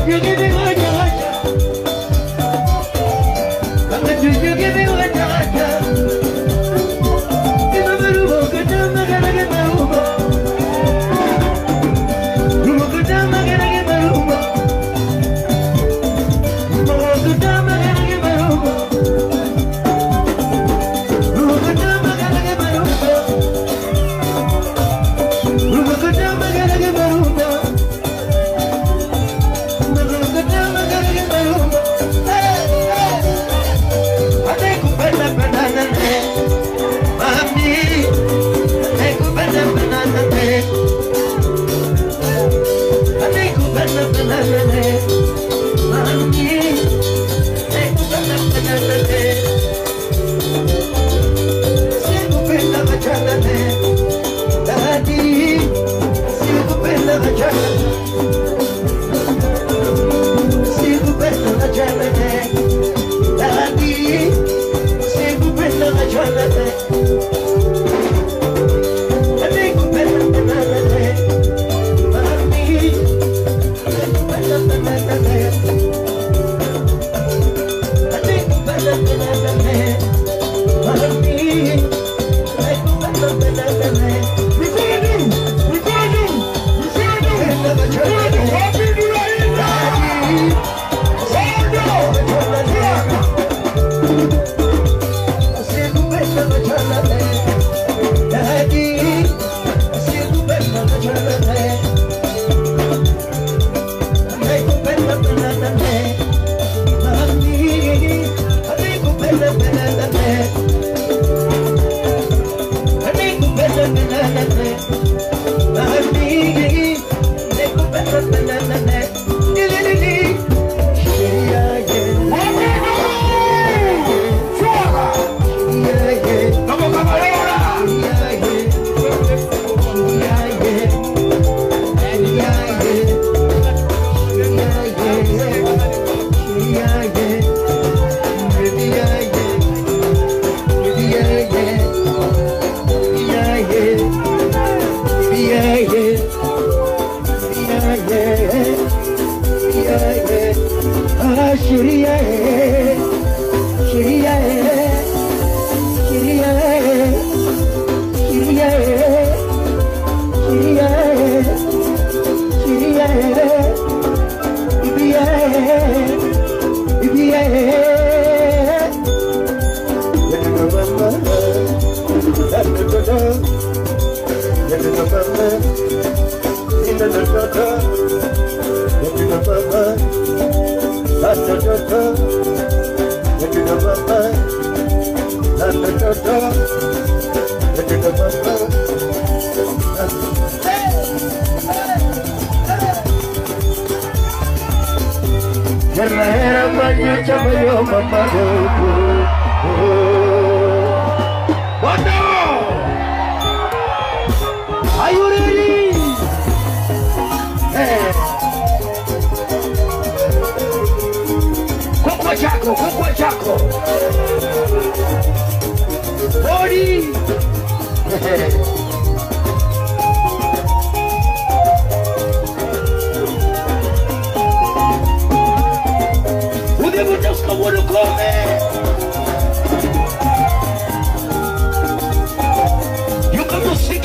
You give me what you want. Sheria, Sheria, Sheria, Sheria, Sheria, Sheria, Ibia, Ibia. Are you ready? Hey. Kukwa chako, kukwa chako. Body. You come to seek.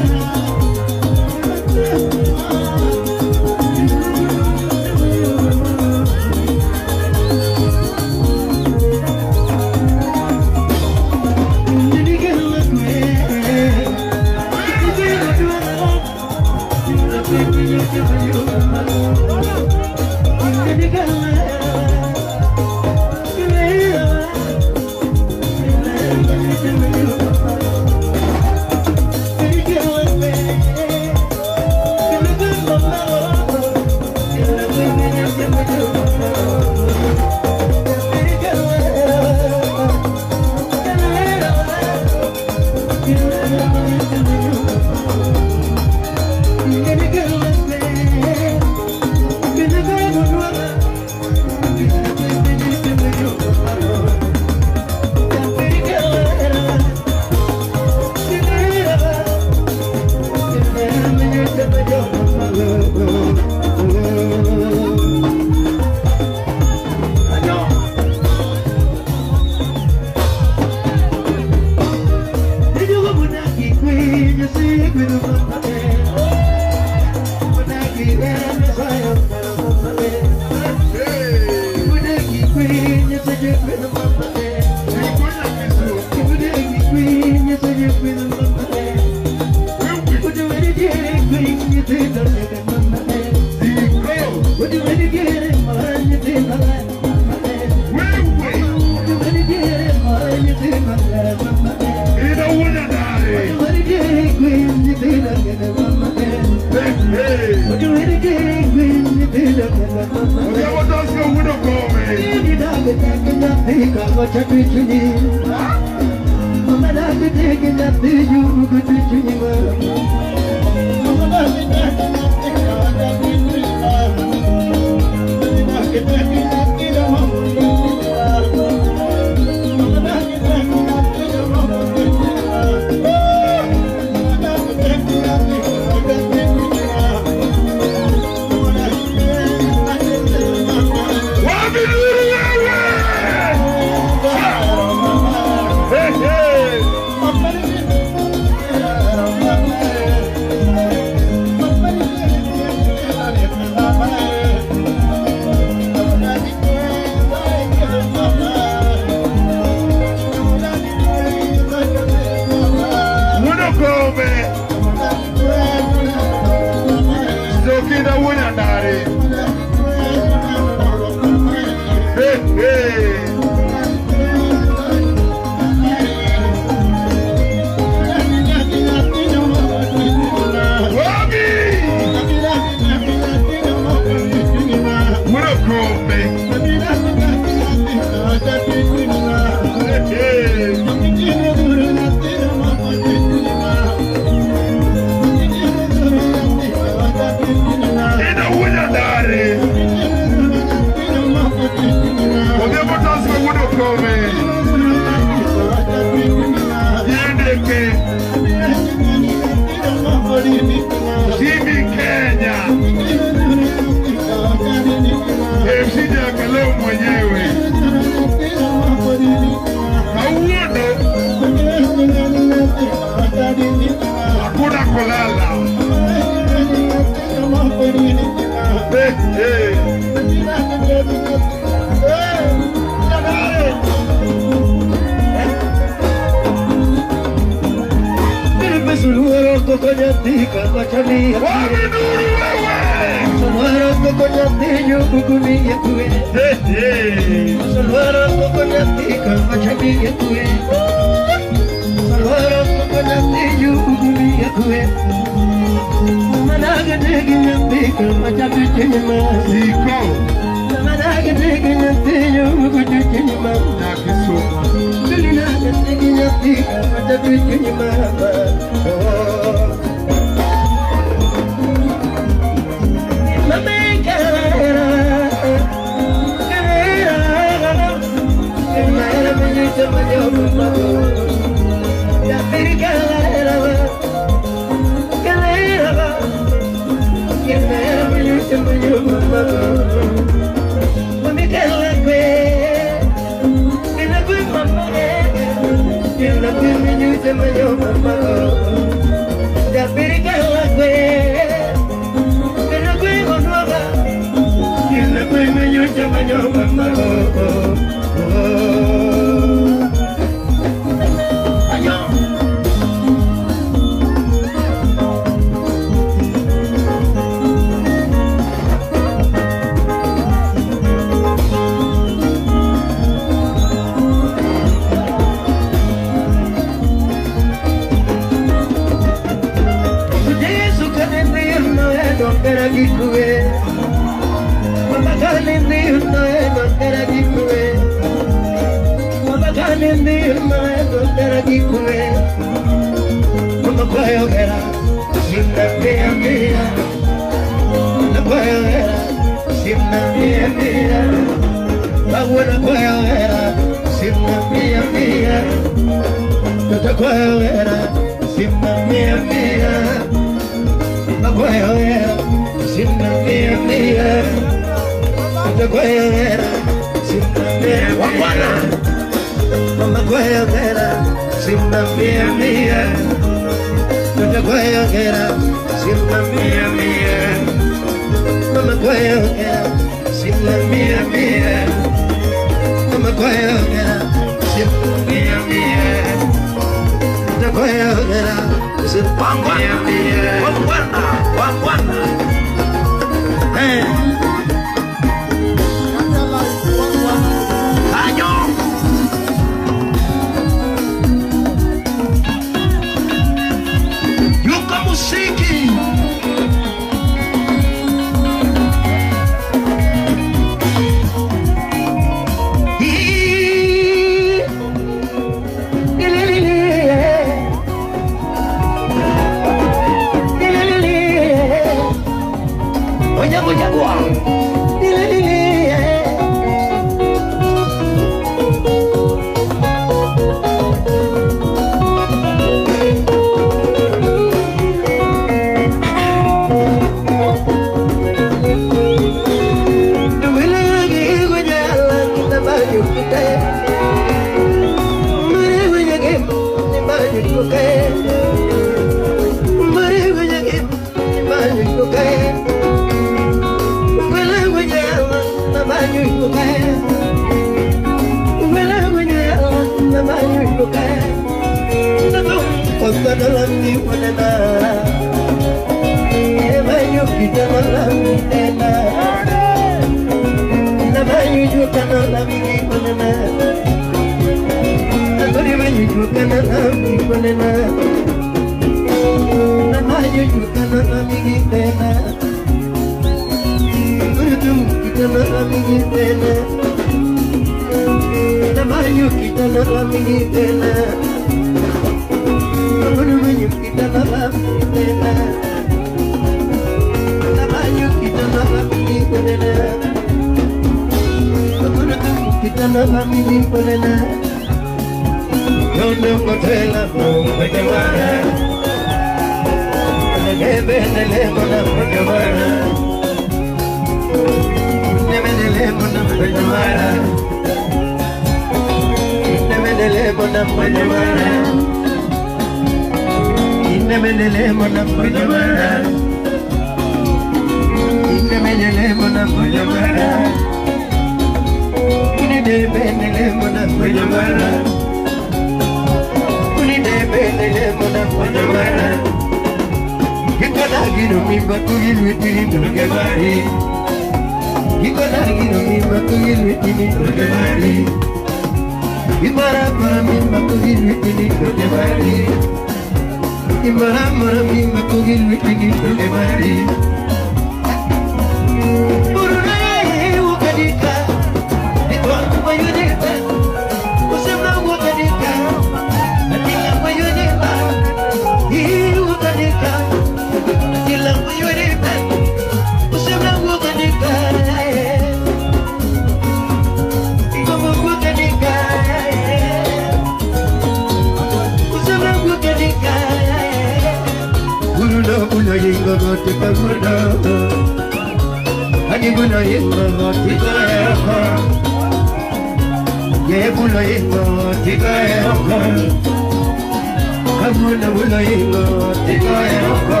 Kawuono wulo ingo tigoye oko.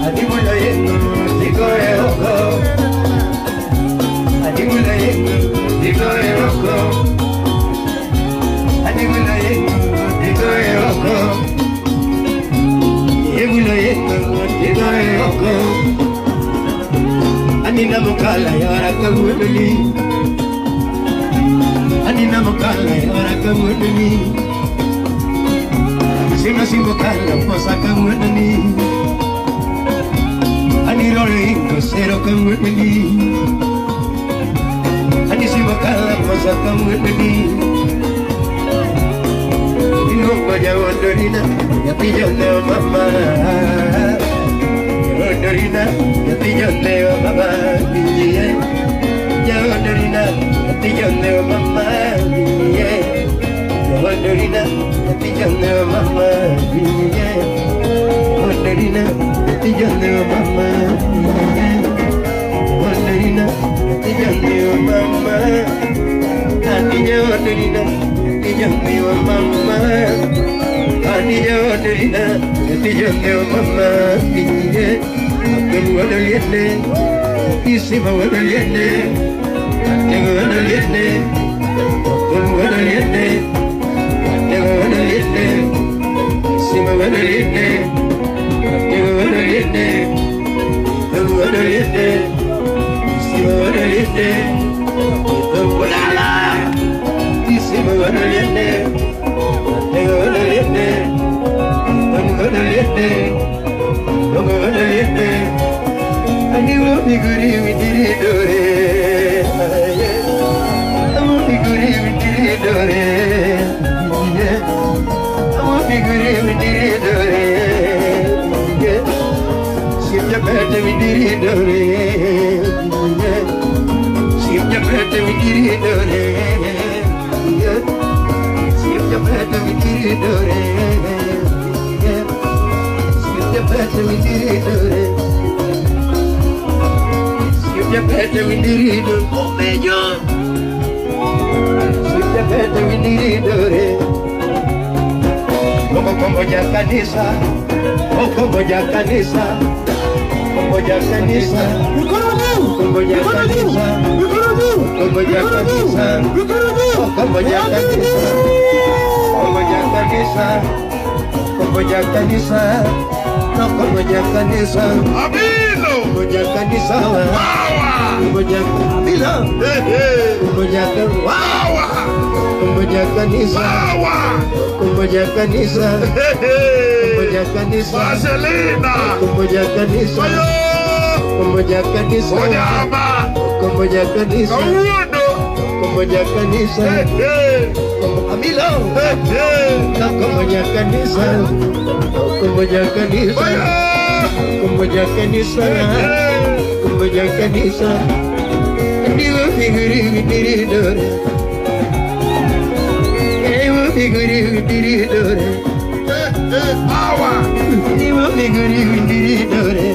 Adi wulo ingo tigoye oko. Adi wulo ingo tigoye oko. Adi wulo ingo tigoye oko. Wulo ingo tigoye oko. Anina mukala yara kawuono ni. Anina mukala yara kawuono ni. Sima simbo kala posa kawuono ni. Ani rolo ingo sero kawuono ni. Ani simbo kala posa kawuono ni. Iluongo jaodorina nyathi joleo mama. Jaodorina nyathi joleo mama. Jaodorina nyathi joleo mama. Jaodorina nyathi joleo mama. Jaodorina nyathi joleo mama. Jaodorina nyathi joleo mama. Ani jaodorina nyathi joleo mama. Ani jaodorina nyathi joleo mama. Akelu liene, isima wado liene, atego wado liene, akelu wado liene, atego wado liene, isima wado liene, atego wado liene, akelu wado liene, isima wado liene, akelu isima wado liene, atego wado liene, akelu wado liene. Kanisa, okongoja kanisa, kongoja kanisa, kongoja kanisa, kongoja kanisa, kongoja kanisa, kongoja kanisa, kongoja kanisa, kongoja kanisa, Abilo, kongoja kanisa, kongoja Abilo, kongoja kongoja kanisa, kongoja kanisa, kongoja kanisa, Vaselina, kongoja kanisa, kongoja kanisa, kongoja kanisa, kongoja kanisa, Amilo, kongoja kanisa, kongoja kanisa, kongoja kanisa, kongoja kanisa, ndiwo figuri diri dore. Figuri diri dore, power. Figuri diri dore.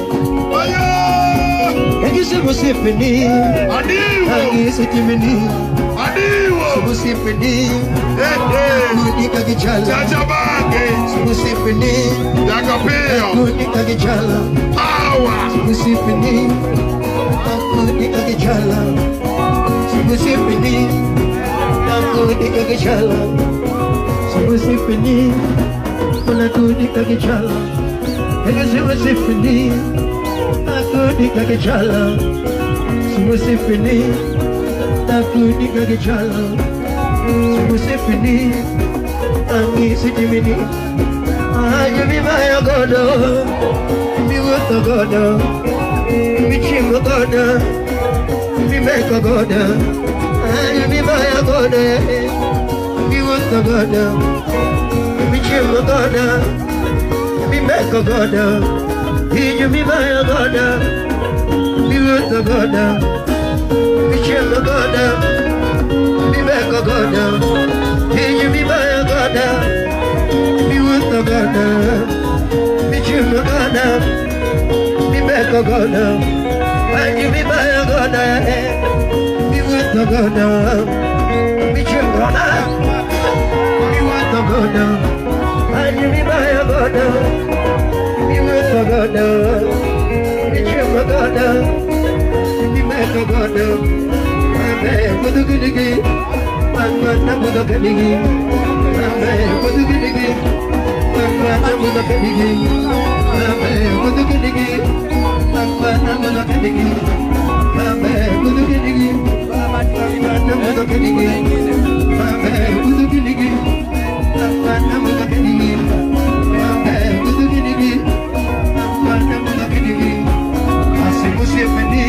Agise musipini, agise timini, musipini, kunika kichala, chachabange, musipini, jakapio, kunika kichala, power. Musipini, kunika kichala, musipini, kunika kichala. Musipini, kunika kichala, musipini, kunika kichala, musipini, kunika kichala, musipini, angisimini, ajumi mayo godo, miwoto godo, michimo godo, mimeko godo, ajumi mayo godo. Miwoto godo, michimo godo, mimeko godo, ijumi mayo godo, miwoto godo, michimo godo, mimeko godo, ijumi mayo godo, miwoto godo, michimo godo, mimeko godo, ijumi mayo godo, miwoto godo. Michimo godo, miwoto godo, godo, mi wuotho godo, mi chiemo godo, mi metho godo. Abe budhu gidigi, mama budhu gidigi. Abe budhu gidigi, mama budhu gidigi. Abe budhu gidigi, mama budhu gidigi. Abe budhu gidigi, mama budhu gidigi. Abe budhu gidigi, mama budhu gidigi. Abe budhu gidigi, mama budhu gidigi. Asimusipeni,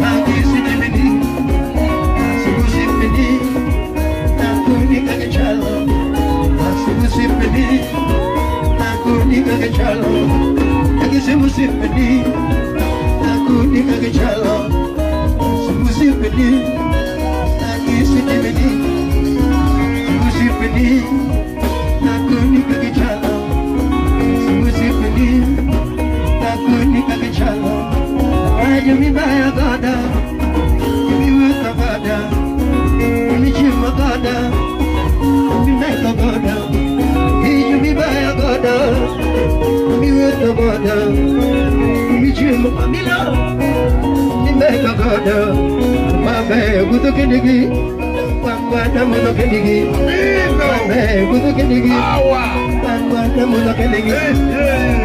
agisidimeni. Asimusipeni, nakuni kagechalo. Asimusipeni, nakuni kagechalo. Asimusipeni, nakuni kagechalo. Asimusipeni, agisidimeni. Asimusipeni, nakuni kagechalo. Asimusipeni, nakuni kagechalo. Ayumi baya goda, mi wuta goda, mi chima goda, mi meka goda. Ayumi baya goda, mi wuta goda, mi chima milo, mi meka goda. Mame gudu kinigi, mama namudo kinigi. Mame gudu kinigi, mama namudo kinigi.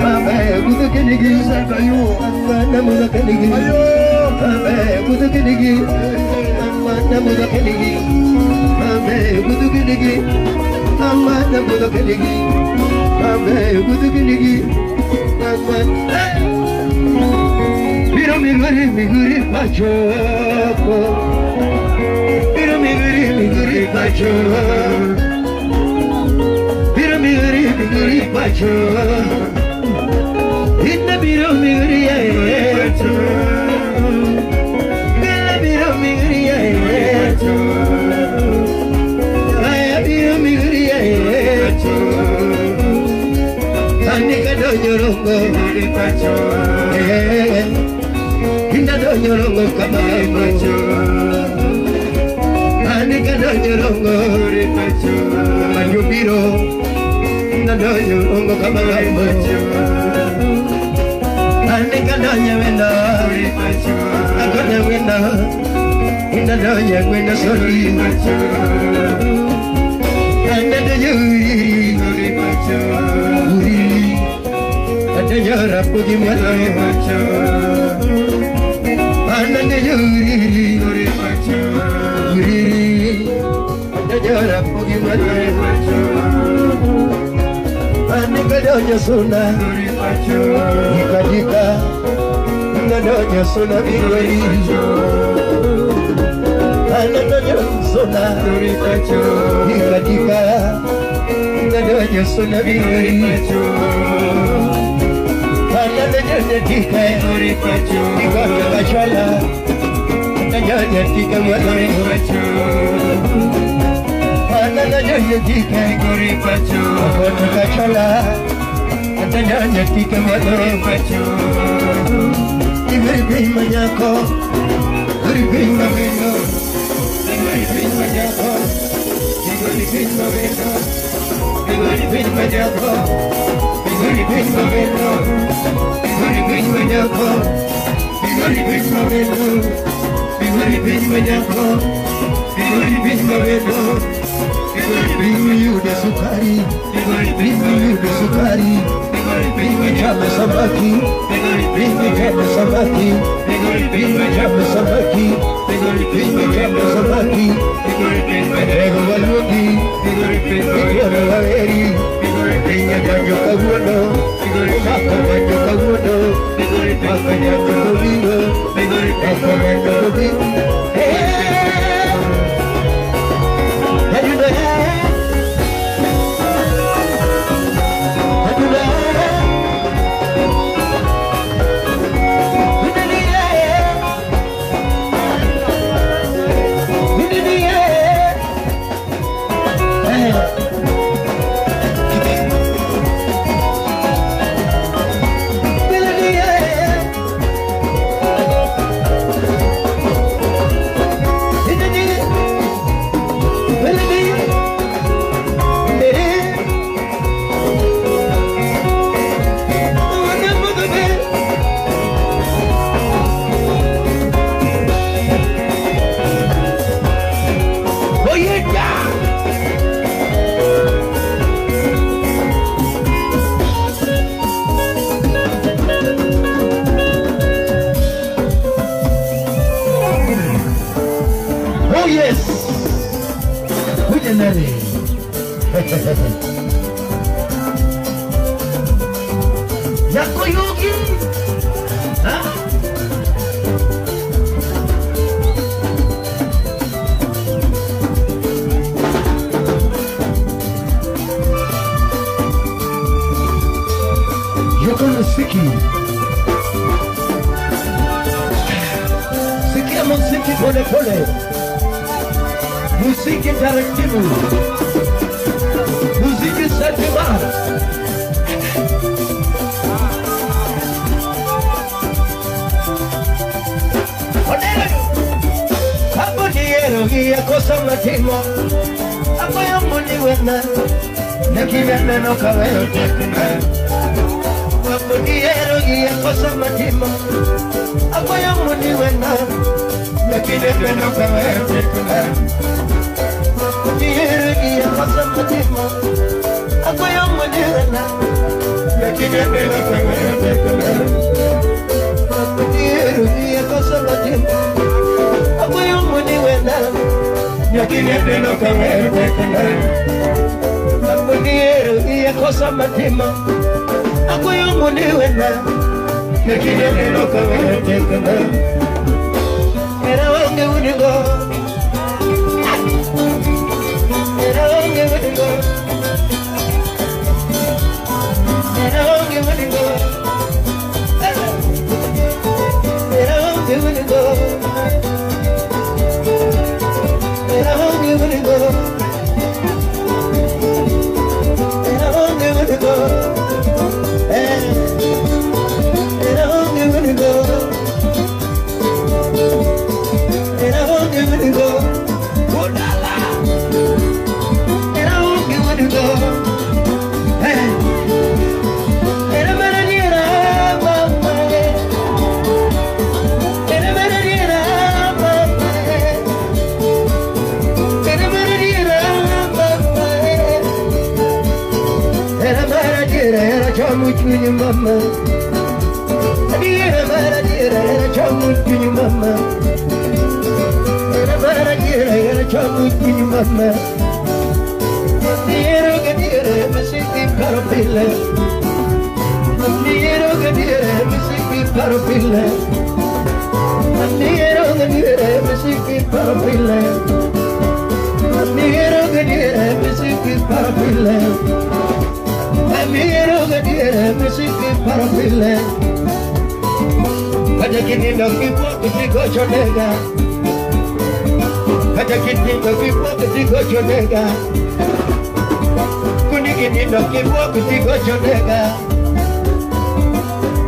Mame gudu kinigi, mama namudo kinigi. Mame gudu kinigi, mama namudo kinigi. Mame gudu kinigi, mama namudo kinigi. Mame gudu kinigi, mama. Biro miguri miguri pachoko. Biro miguri miguri pachoko. Biro miguri miguri pachoko. Inna biro miguri pacho. Bella biro miguri pacho. Ay biro miguri pacho. Anika donyorongo pacho. Inna donyorongo kamago. Anika donyorongo pacho. Manyo biro. Inna donyorongo kamago. Anika donya wenda, akonya wenda, inda donya wenda sori. Anda donya uri, uri, donya rapu di mana? Anda donya uri, uri, donya rapu di mana? Anika donya suna. Dika dika, nadonya suna bigori. Nadonya suna, dika dika, nadonya suna bigori. Nadonya dika, dika kachala, nadonya dika mwalore. Nadonya dika, dika kachala. Nadonya tika mwalore. Igori piny manyako, igori piny mawendo. Igori piny manyako, igori piny mawendo. Igori piny manyako, igori piny mawendo. Igori piny manyako, igori piny mawendo. Igori piny manyako, igori piny mawendo. Igori piny miyude sukari, igori piny miyude sukari. Igori chame samaki, igori chame samaki, igori chame samaki, igori chame samaki. Ego walugi, igori waveri, igori banjo kawuono, mako banjo kawuono, mako banjo kawuono, mako banjo kawuono. Yakoyugi. Yuko muziki. Sikia muziki pole pole. Muziki taratibu. Muziki satima. Apo kosa matimo. Apo yomuni wena. Nekimene no kaweyo tekna. Apo diero gia kosa matimo. Apo yomuni wena. Nekimene no kaweyo tekna. Apo diero gia kosa matimo. Apo yomuni wena. Nekimene no kaweyo tekna. Apo diero gia kosa matimo. Apo yomuni wena. Nekimene no kaweyo tekna. Apo diero gia kosa matimo. Apo yomuni wena. Nekimene no kaweyo tekna. Era onge unigo. Era onge unigo. Era onge unigo. Era onge unigo. Era onge unigo. Era onge unigo. Era onge unigo. Era onge unigo. Odala. Era onge unigo. Era maranira mama. Era maranira mama. Era maranira mama. Era maranira era chamuchuni mama. Era maranira era chamuchuni mama. Era maranira era chamuchuni mama. Era gadira misiki parapile. Era gadira misiki parapile. Era gadira misiki parapile. Era gadira misiki parapile. Era gadira misiki parapile. Kata kini no kipo kiti gochonega. Kata kini no kipo kiti gochonega. Kuni kini no kipo kiti gochonega.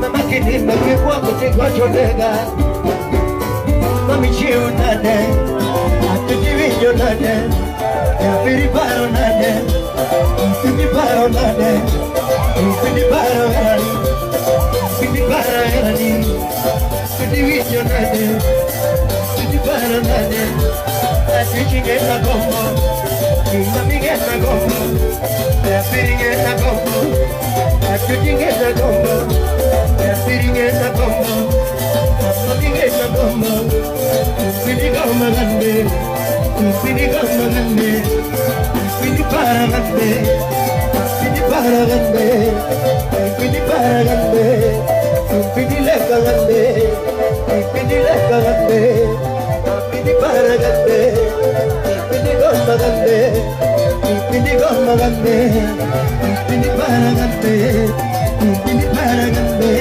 Mama kini no kipo kiti gochonega. Mami chiu nane, atujivinyo nane, yapiri paro nane, ipini paro nane, ipini paro nane, ipini paro nane, atujivinyo nane, ipini paro nane, atuchingena gombo, imamigena gombo, yapiringena gombo, atuchingena gombo, yapiringena gombo. Mamigena gombo, ipini gombo gande, ipini gombo gande, ipini para gande, ipini para gande, ipini para gande, ipini leka gande, ipini leka gande, ipini para gande, ipini gombo gande, ipini gombo gande, ipini para gande, ipini para gande.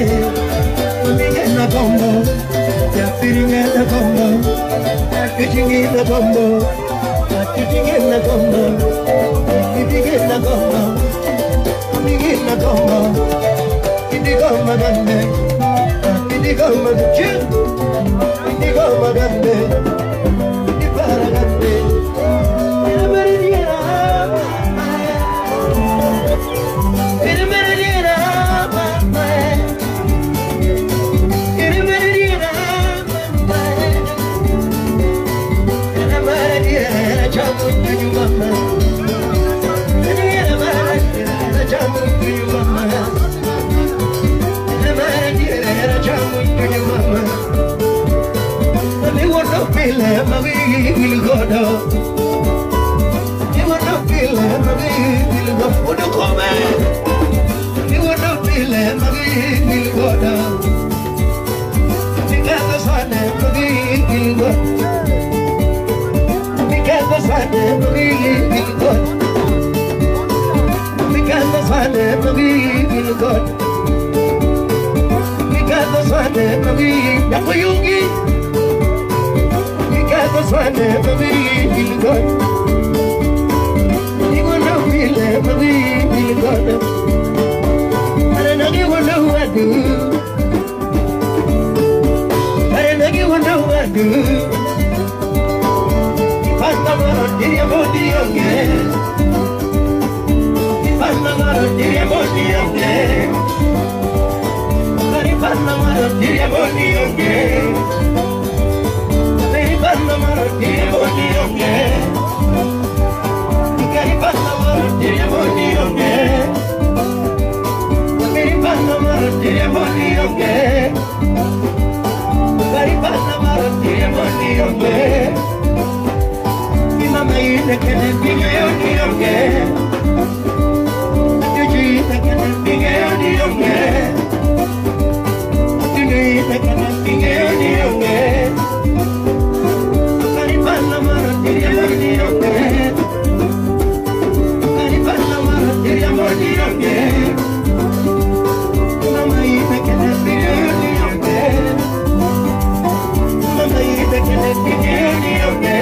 Mamigena gombo, yapiringena gombo, atuchingena gombo, atuchingena gombo, ipigena gombo, mamigena gombo, indi gombo gande, indi gombo chi, indi gombo gande, indi para gande, era marinera, era marinera. pile magi goda. Nikata sane magi goda. Nikata sane magi goda. Nikata sane magi goda. Nikata sane magi yakuyugi. Nikata sane magi goda. Igono pile magi goda. Aranagi wano wadu. Aranagi wano wadu. Ipanda maro diria modi onge. Ipanda maro diria modi onge. Ipanda maro diria modi onge. Ipanda maro diria modi onge. Ipanda maro diria modi onge. Ipanda maro diria modi onge. Ipanda maro diria modi onge. Mama ina kene pinge oni onge. Tuju ina kene pinge oni onge. Tunu ina kene pinge oni onge. Karipana maro diria moni onge. Karipana maro diria moni onge. Mama ina kene pinge oni onge. Mama ina kene pinge oni onge.